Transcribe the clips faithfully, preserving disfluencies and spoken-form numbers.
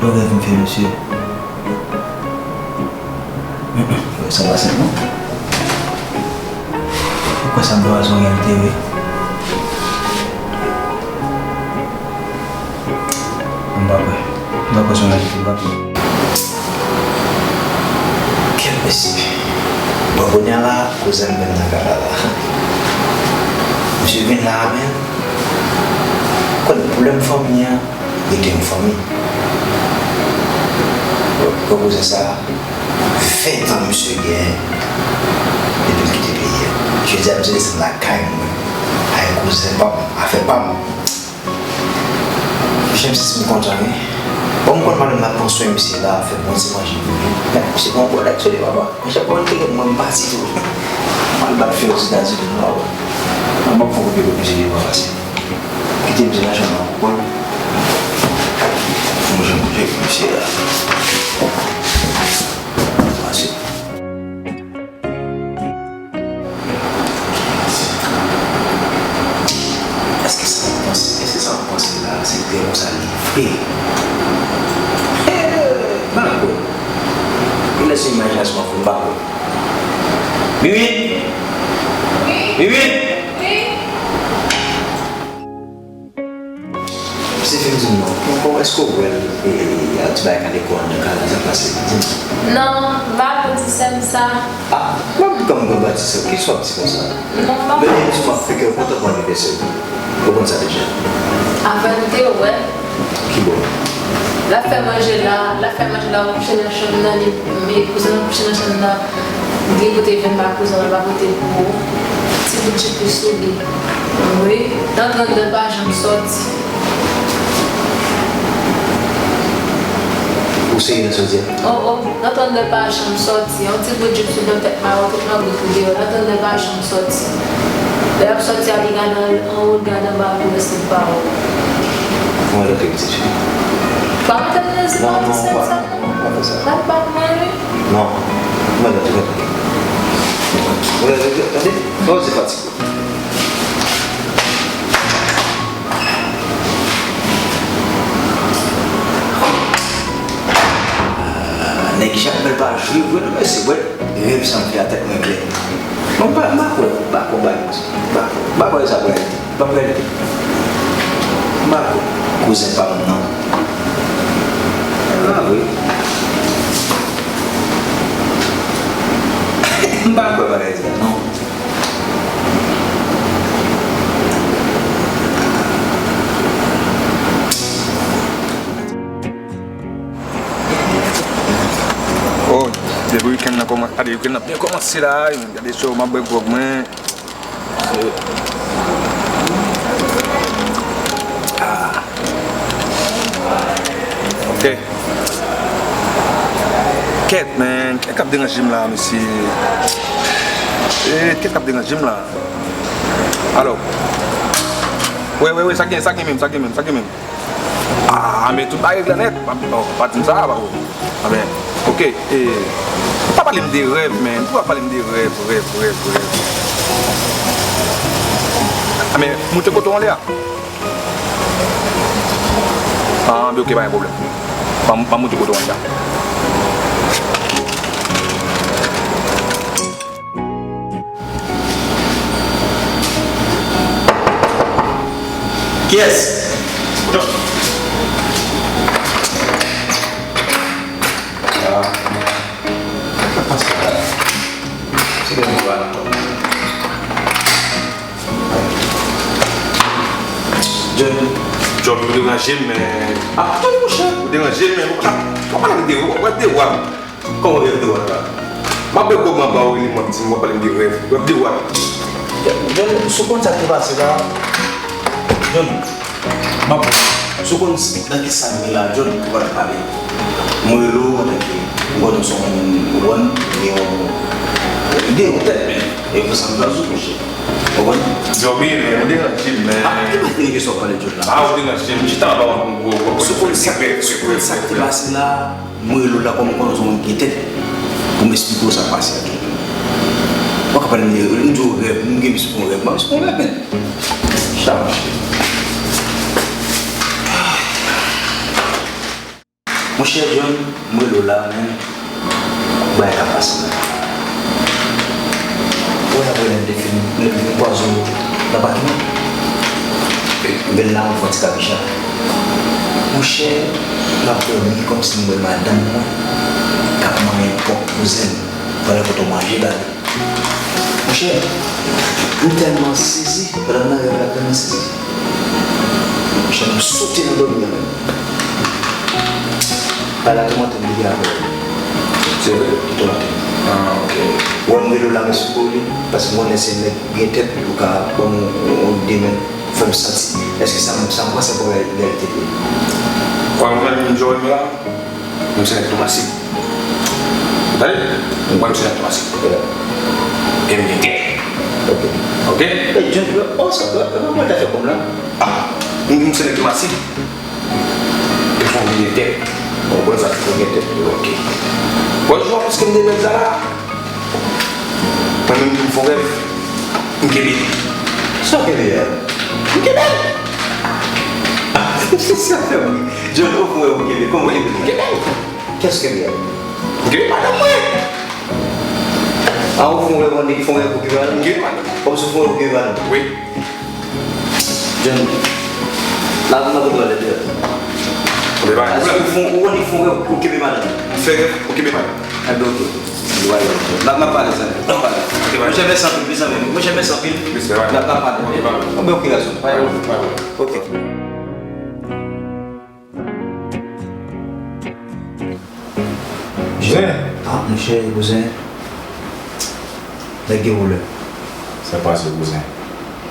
Yon rèv m fè, mesye. Sa pa senp non. Ou kwè sa m fè a se yon reyalite vre? M pa kwè. M pa kwè se yon reyalite, m pa kwè. Kèt mesye. Bon, kounye a la, kouzen m vin nan kay la la. Misye vin la menm. Konn pwoblèm fanmi an, rete yon fanmi. Bon, kouzen sa, ven tan misye gen depi l kite peyi a. Jodi a misye desann lakay mwen. Ay kouzen pa m, afè pa m. Jan m santi m kontan wi. Bon, m konn madanm nan pran swen misye la, fè bon ti manje pou li. Men, misye pran gwo lèt sou li, papa. Mwen chak mwen te gen mwen m pati tou. M al bat fè Ozetazini, papa. Mwen m ap fè kote kote misye devan pase. Kite misye nan chanm nan pou kò l. Mwen jan m koute pou misye la. Pase. Èske sa w panse, èske sa w panse la, se vre konsa li vre? Eh, m pa kwè. Li lèse imajinasyon an fou, m pa kwè. Miwit! Miwit! Misye fin di m non. Kòman, èske w wè l, e, e, ap di bagay k ale kò anndan kay la, sa k pase? Di m. Non, m pa konn ti sè m sa. Ah, m ap di kòman m konn pati sè w. Kisa w ap di konsa? Non, m pa konn. Lè li di m ap fè kè w kontan pou anivèsè w. Ou konn sa deja. Avè n te wè. Ki bò? L ap fè manje la, l ap fè manje la, ou kouche nan chanm nan, li, men kouzen nan kouche nan chanm nan. Gen kote vin pa kouzan, pa kote pou ti bout jip li sou li. Wi, nan trannde pa janm sòti. Ou serye nan sa w di a? Oh, oh, nan trannde pa janm sòti. Yon ti bout jip sou do tèt mawon, tout mawon tout deyò. Nan trannde pa janm sòti. Lè y ap sòti a, li gade anwo, li gade anba pou wè si l pa wè w. Mwen lè ke pitit fi. Pa mete m nan zip a ti sèt sa non. Non, non, pa fè sa. L ap bat mwen wi. Non. Mwen lè tou fè. Mwen lè tou fè. Tande? Mwen se fatige. Ah, nèg Jakmèl pa jwe vre non mesye, wè. Rèv sa m fè a tèt mwen klè. Bon, m pa, m pa kwè, m pa kwè bagay konsa. M pa kwè, m pa kwè sa pral reyalite. M pa kwè reyalite. M pa kwè. Kouzen pa m nan. Ah, wi. M pa kwè bagay sa, non. Oh, depi wikenn nan kòman-, gade, wikenn nan byen kòmanse la, gade show, m ap bwè gwòg mwen. Ah. Ok. Kèt, man. Kèt k ap deranje m la, mesye. Eh, kèt k ap deranje m la. Alò. Wè, wè, wè, sa gen, sa gen menm, sa gen menm, sa gen menm. Ah, men tout bagay klè nèt. Pa, oh, pa di m sa, pa, oh. Ah, men, ok, eh, pa pale m de rèv, man. Ou pa pale m de rèv, rèv, rèv, rèv. Ah, men, moute kote w anlè a. Ah, men ok, pa gen pwoblèm. M a, m a moute kote w anlè a. Kiyès? Ah, sa k pase la? Se de nou la. John. John, ou deranje m, men. Ah, John, monchè, ou deranje m, men. Ou pa, ou pa pale de, ou pa de wa. Kòman w ap de wa la? M ap bwè gwòg mwen ba ou, li m ap di m, w ap pale m de rèv. W ap de wa. John, si w konn sa k te pase la, John, m ap, si w konn nan ki sa m ye la, John, ou pa t pale. Mwen rele w antanke, ou konn, ou se yon moun, ou konn, gen yon ide nan tèt, men, e pou sa m pral sou kouche. Ou konprann? Dòmi, men, ou deranje m, men. Ah, ki pa deranje sa w pale John la? Ah, ou deranje m. Chita anba yon gwo, gwo, gwo. Si w konn sa, si w konn sa k te pase la, mwen rele w la kòm ou konnen se yon moun ki gen tèt. Pou m esplike w sa k pase a John. Ou pa ka pale m de, m di w rèv, m gen misye pou yon rèv. M pa misye pou yon rèv, men. Chita, mache. Monchè John, m rele w la, men bagay ka pase, men. Ou wè apre lè n te fin, lè n fin kwaze w nan pakin an? M vin la, m fè yon ti kabicha. Monchè, m ap dòmi kòmsi m wè madanm mwen k ap manyen pòk kouzen l pandan kote w manje la. Monchè, m tèlman sezi, pandan m nan rèv la, m tèlman sezi. Monchè, m sote nan dòmi an menm. Pale a toumante m depi apre. Se vre? Toumante. Ah, ok. Wè m rele w la, mèsi pou li, paske m konnen se nèg gen tèt, li pou ka ban m yon, yon demen, fè m santi èske sa m, sa m panse pou reyalite li ye. Wè, mwen menm, jan w wè m la, m se nèg Tomasik. Tande? Mwen m se nèg Tomasik. E m gen tè. Ok. Ok? Ey, John, oh, sa, mwen ta fè kòm la. Ah, m, m se nèg Tomasik. E fò m gen tè. Bon, bon, sa, fò gen tè. Ok. Bon, jodi a, piske m te nèg sa la, mwen menm, m fè yon rèv, m kenbe li. Sa w kenbe a? M kenbe l! Sa fè m ri. John, ou fè yon rèv, ou kenbe l. Kòman w kenbe l? M kenbe l. Kiyès ou kenbe a? M kenbe madanm mwen. Ah, ou fè yon rèv, ou fè yon rèv, ou kenbe madanm? M kenbe madanm. Kòmsi ou fè yon rèv, ou kenbe madanm? Wi. John, la pou mwen konprann lè de. Ou te bay. Èske ou fè, ou konn fè rèv pou kenbe madanm? M fè rèv pou kenbe madanm. Enben, ok. N ap, n ap pale, zanmi. N ap pale. Ok, bay. Monchè, mèsi anpil, mezanmi. Monchè, mèsi anpil. Respè, bay. N ap, n ap pale. Ok, bay. Anben, ok, gason. Bay, bay. Ok. Kouzen. Ah, monchè, kouzen. Nèg gen volè. Sa k pase, kouzen?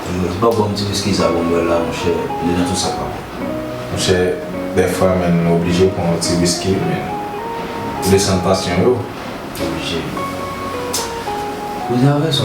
Yo, se pa w ban m ti wiski sa pou m bwè la, monchè. Li nan tout sa k pa bon. Monchè, dèfwa, menn, nou oblije pran yon ti wiski, menn. Pou desann tansyon yo. Oblije. Kouzen, avè